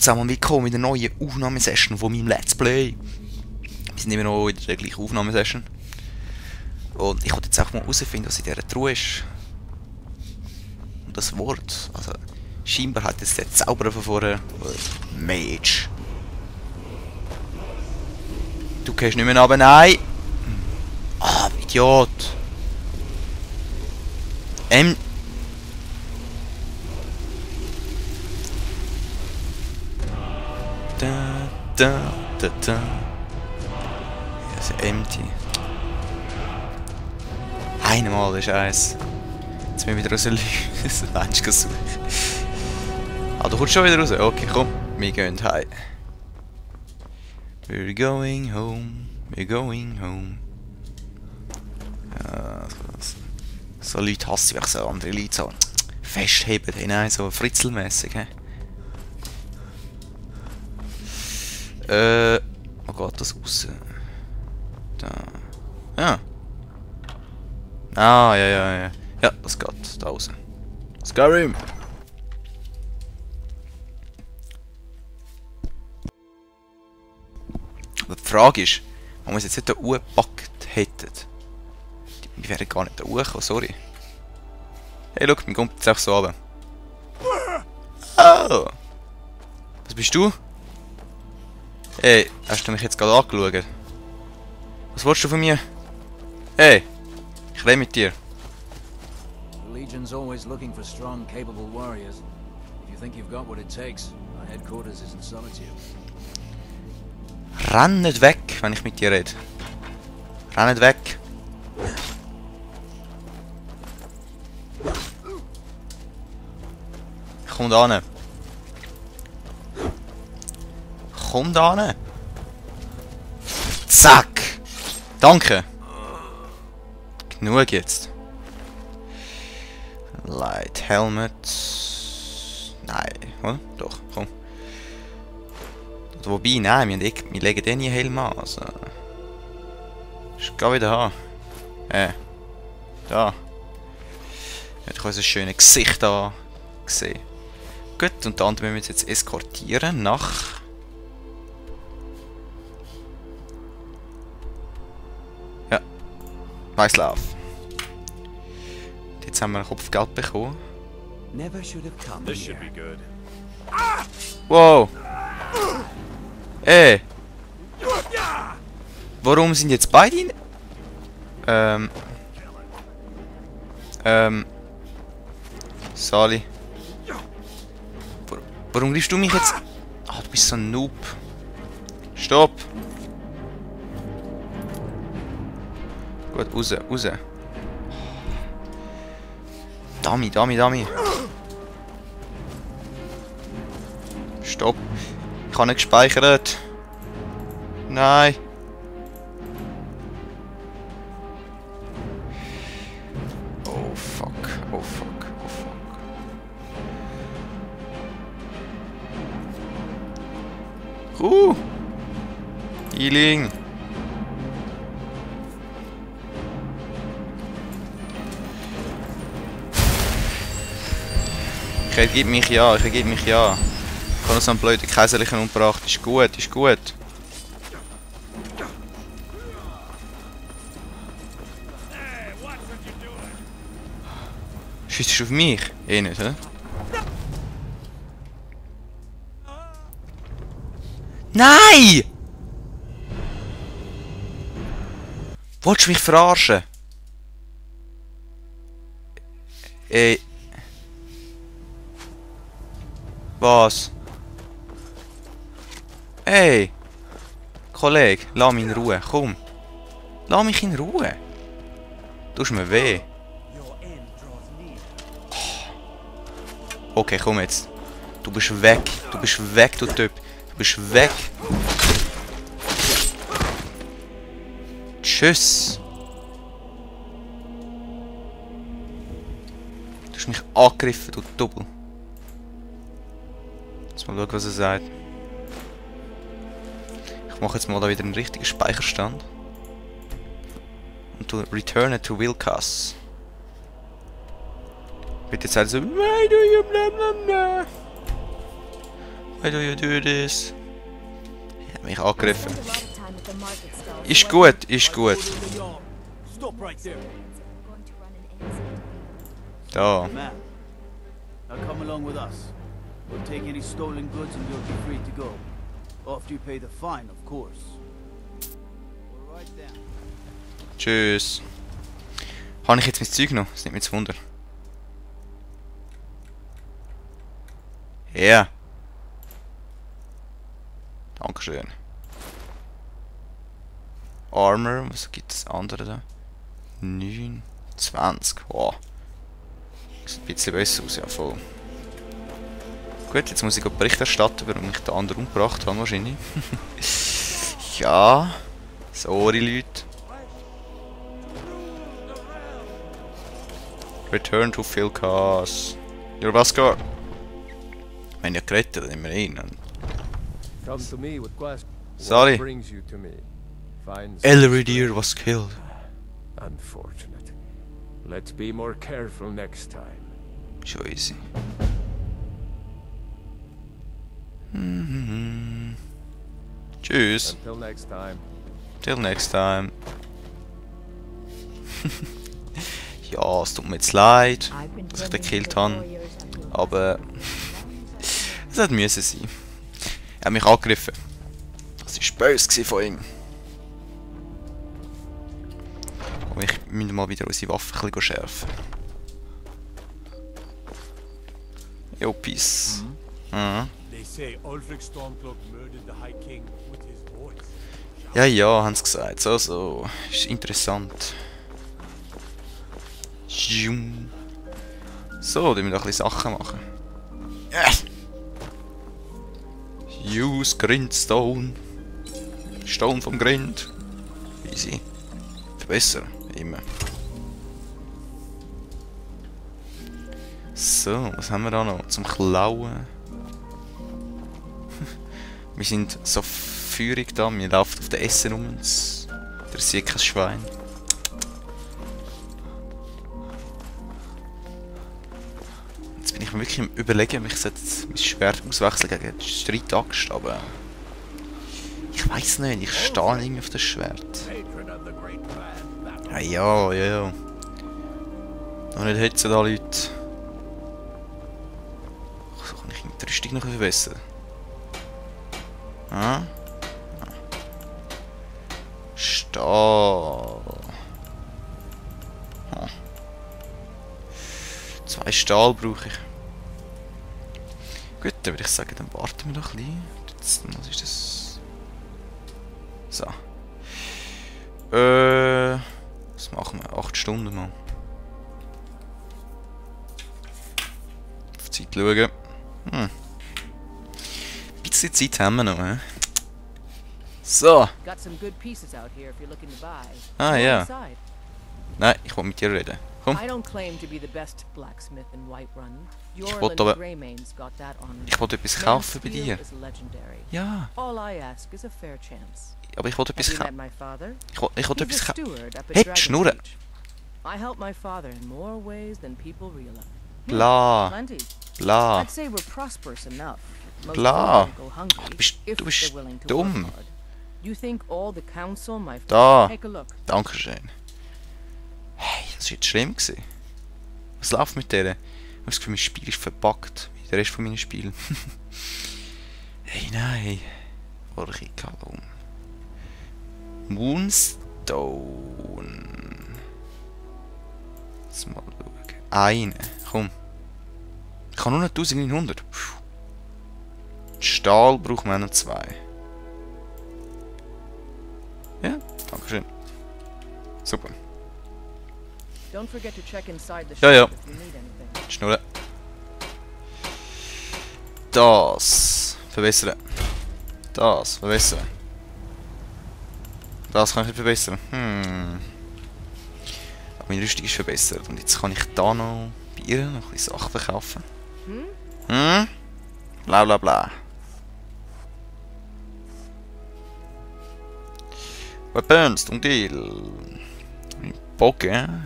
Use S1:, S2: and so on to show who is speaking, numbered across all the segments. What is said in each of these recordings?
S1: zusammen, willkommen in der neuen Aufnahmesession von meinem Let's Play. Wir sind immer noch in der gleichen Aufnahmesession. Und ich wollte jetzt auch mal herausfinden, was in dieser Truhe ist. Und das Wort, also scheinbar hat jetzt der Zauberer von vorher, Mage. Du gehst nicht mehr runter, nein! Ah, Idiot! Da. Das ist empty. Einmal, der Scheiß. Jetzt müssen wir wieder raus. Das Mensch suchen. Ah, du kommst schon wieder raus. Okay, komm. Wir gehen heim. We're going home. We're going home. Ja, so Leute hasse ich, so andere Leute so festheben. Hey, nein, so fritzelmässig. He? Wo geht das raus? Da. Ja. Ah, ja. Ja, das geht da raus. Skyrim! Aber die Frage ist, wenn wir es jetzt nicht da hochgepackt hätten. Wir wären gar nicht da hochgekommen, sorry. Hey, schau, mir kommt jetzt auch so runter. Oh! Was bist du? Hey, hast du mich jetzt gerade angeschaut? Was willst du von mir? Hey, ich rede mit dir.
S2: The Legion's always looking for strong, capable warriors. If you think you've got what it takes, our headquarters is in Solitude.
S1: Renn nicht weg, wenn ich mit dir rede. Renn nicht weg. Komm da hin. Komm da hin. Zack. Danke. Genug jetzt. Light Helmet. Nein, oder? Doch, komm. Wobei, nein, wir legen den nie Helm an. Also. Geh wieder an. Da. Ich habe unser schönes Gesicht da gesehen. Gut, und dann müssen wir uns jetzt eskortieren nach. Ja. Weißlauf. Jetzt haben wir ein Kopfgeld bekommen. Wow! Warum sind jetzt beide in... Sali. Warum griffst du mich jetzt... Ah, du bist so ein Noob. Stopp! Gut, raus. Dummy. Stopp. Ich habe nicht gespeichert. Nein. Oh fuck. Healing. Ich ergebe mich ja. Ich habe so einen blöden Kaiserlichen umgebracht. Ist gut. Schießt du auf mich? Eh nicht, hä? Nein! Wolltest du mich verarschen? Ey. Was? Ey! Kollege, lass mich in Ruhe, komm. Lass mich in Ruhe. Du tust mir weh. Okay, komm jetzt. Du bist weg, du Typ. Du bist weg. Tschüss. Du hast mich angegriffen, du Double. Jetzt mal schauen, was er sagt. Ich mache jetzt mal da wieder einen richtigen Speicherstand. Und du return to Wilkas. Wird jetzt halt so, why do you blah blah blah? Why do you do this? Er hat mich angegriffen. Ist gut, ist gut.
S3: Stop right there.
S1: Da.
S3: Man, now come along with us. We'll take any stolen goods and you'll be free to go. After you pay the fine, of course. We're right down.
S1: Tschüss. Habe ich jetzt mein Zeug noch? Das nimmt mich zu Wunder. Ja. Dankeschön. Armor, was gibt es andere da? 9, 20. Wow. Sieht ein bisschen besser aus, ja voll. Gut, jetzt muss ich Bericht erstatten, warum ich den anderen umgebracht habe wahrscheinlich. Ja. Sorry Leute. Return to Phil Cars. You're Vascar. Wenn ihr gerettet, dann nehmen wir ihn.
S4: Come to me with questions.
S1: Sorry.
S4: What brings you to me? Finds
S1: Elridir was killed.
S4: unfortunate. Let's be more careful next time.
S1: Schon easy. Tschüss.
S4: Until next time.
S1: Till next time. Ja, es tut mir jetzt leid, dass ich den gekillt habe. Aber es hat müssen sein. Er hat mich angegriffen. Das war böse von ihm. Aber ich müsste mal wieder unsere Waffe ein bisschen schärfen. Jo, peace. Mhm.
S5: They say Ulfric Stormcloak murdered the High King with his voice.
S1: Ja, ja, haben sie gesagt. So, so. Ist interessant. So, dann müssen wir ein bisschen Sachen machen. Use Grindstone. Stone vom Grind. Easy. Verbessern. Immer. So, was haben wir da noch? Zum Klauen. Wir sind so feurig da, wir laufen auf den Essen rum. Das interessiert kein Schwein. Jetzt bin ich mir wirklich am Überlegen, ob ich mein Schwert auswechseln gegen die Streitaxt, aber ich weiß nicht, ich stehe irgendwie auf das Schwert. Ja, ja, ja. Noch nicht hetzen da, Leute. So kann ich die Rüstung noch verbessern. Ah? Stahl. Hm. 2 Stahl brauche ich. Gut, dann würde ich sagen, dann warten wir noch ein bisschen. Jetzt, was ist das? So. Was machen wir? 8 Stunden mal. Auf die Zeit schauen. Ein bisschen Zeit haben wir noch, hä? So.
S6: Got some good pieces out here if you're looking to buy.
S1: Ah,
S6: Go
S1: ja.
S6: inside.
S1: Nein, ich will mit dir reden. Komm.
S6: I don't claim to be the best blacksmith in Whiterun.
S1: wollte
S6: Jorlin
S1: aber-
S6: Greymane's got that on.
S1: Ich wollte etwas
S6: Man's
S1: kaufen bei
S6: steel
S1: dir.
S6: is legendary.
S1: Ja,
S6: All I ask is a fair chance.
S1: aber ich wollte
S6: Have
S1: etwas
S6: you met
S1: kaufen.
S6: my father?
S1: Ich wollte
S6: He's
S1: etwas
S6: a
S1: kaufen.
S6: steward up at
S1: Hey,
S6: Dragon's
S1: Schnurren.
S6: Reach. I help my father in more ways than people realize.
S1: Bla,
S6: Plenty.
S1: bla.
S6: I'd say we're prosperous enough. Most
S1: Bla.
S6: people go hungry
S1: Du bist
S6: if they're willing to
S1: dumm.
S6: work hard. You think all the council, my
S1: Da.
S6: Take a look.
S1: Dankeschön. Hey, das war jetzt schlimm gewesen. Was läuft mit der? Ich habe das Gefühl, mein Spiel ist verpackt. Wie der Rest von meinen Spielen. Hey, nein. Orchikalum. Moonstone. Lass mal schauen. Eine. Komm. Ich habe nur noch 1900. Puh. Stahl brauchen wir noch 2. Ja, dankeschön. Super.
S6: Don't forget to check inside the shop
S1: Ja, ja.
S6: if you need anything.
S1: Schnurren. Das verbessern. Das verbessern. Das kann ich nicht verbessern. Aber meine Rüstung ist verbessert. Und jetzt kann ich da noch bei ihr noch ein bisschen Sachen verkaufen. Bla bla bla. Weapons, Deal. Bogen,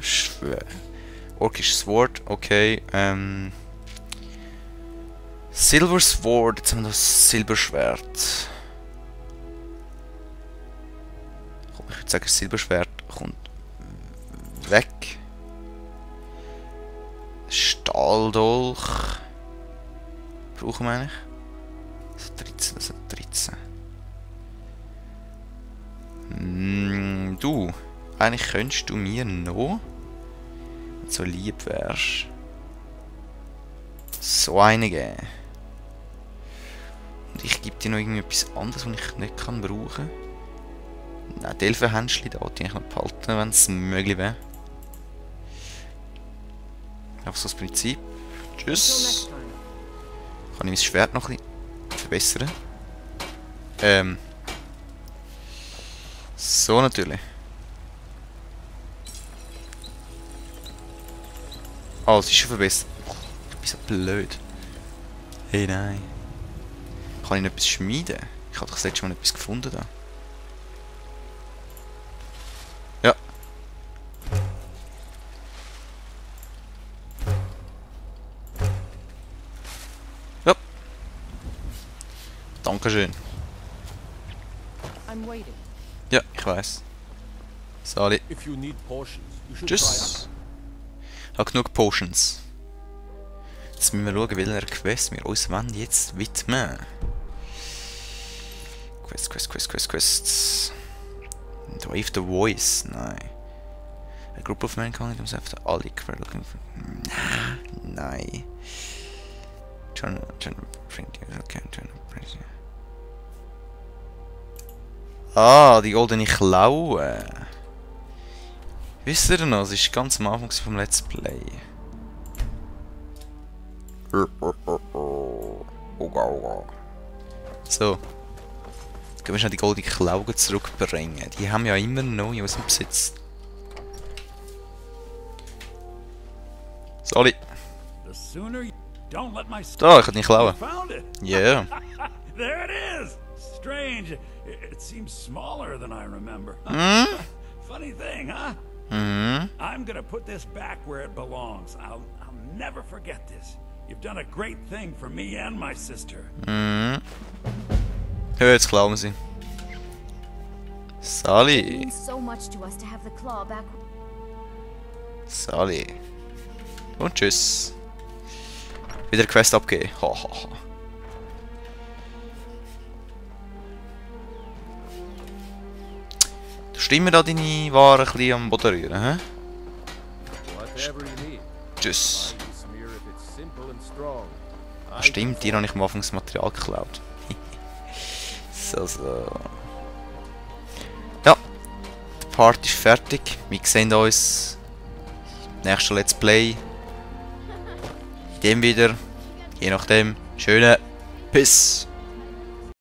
S1: Orkish Sword, okay. Silver Sword, jetzt haben wir das Silberschwert. Komm, ich würde sagen, das Silberschwert kommt weg. Stahldolch. Brauchen wir eigentlich? Das sind 13. Du, eigentlich könntest du mir noch, wenn du so lieb wärst, so eine geben. Und ich gebe dir noch irgendwie etwas anderes, was ich nicht kann brauchen. Nein, die Elfenhändchen da wollte ich noch behalten, wenn es möglich wäre. Einfach so das Prinzip. Tschüss. Kann ich mein Schwert noch ein bisschen verbessern? So natürlich. Oh, es ist schon verbessert. Ich bin so blöd. Hey, nein. Kann ich noch etwas schmieden? Ich habe doch das letzte Mal etwas gefunden da. Ja. Ja. Dankeschön.
S6: I'm waiting.
S1: Ja, ich weiß. Sorry.
S5: If you need potions, you should
S1: Tschüss. Ich habe genug Potions. Jetzt müssen wir schauen, welcher Quest wir uns jetzt widmen. Quest. Wave the Voice. Nein. A group of men calling themselves the Alik. We're looking for... Nein. Turn bring the okay, turn bring the... Ah, die goldene Klaue. Wisst ihr noch? Das war ganz am Anfang vom Let's Play. So. Jetzt gehen wir schnell die goldene Klaue zurückbringen. Die haben wir ja immer noch in unserem Besitz. Sorry. Da, ich habe die Klaue. Yeah.
S7: There it is! Strange. It seems smaller than I remember. Funny thing, huh? I'm gonna put this back where it belongs. I'll never forget this. You've done a great thing for me and my sister.
S1: Hör, jetzt klauen wir sie.
S8: It
S1: Sally.
S8: means so much to us to have the claw back.
S1: Sally. Und tschüss. Wieder Quest abgeben. Hahaha. Du stimmst da deine Ware ein bisschen am Boden rühren, hä?
S4: Whatever you need.
S1: Tschüss.
S4: Smear if it's simple and strong.
S1: Stimmt, dir habe ich am Anfang das Material geklaut. so. Ja, der Part ist fertig. Wir sehen uns im nächsten Let's Play. In dem wieder. Je nachdem. Schöne Peace.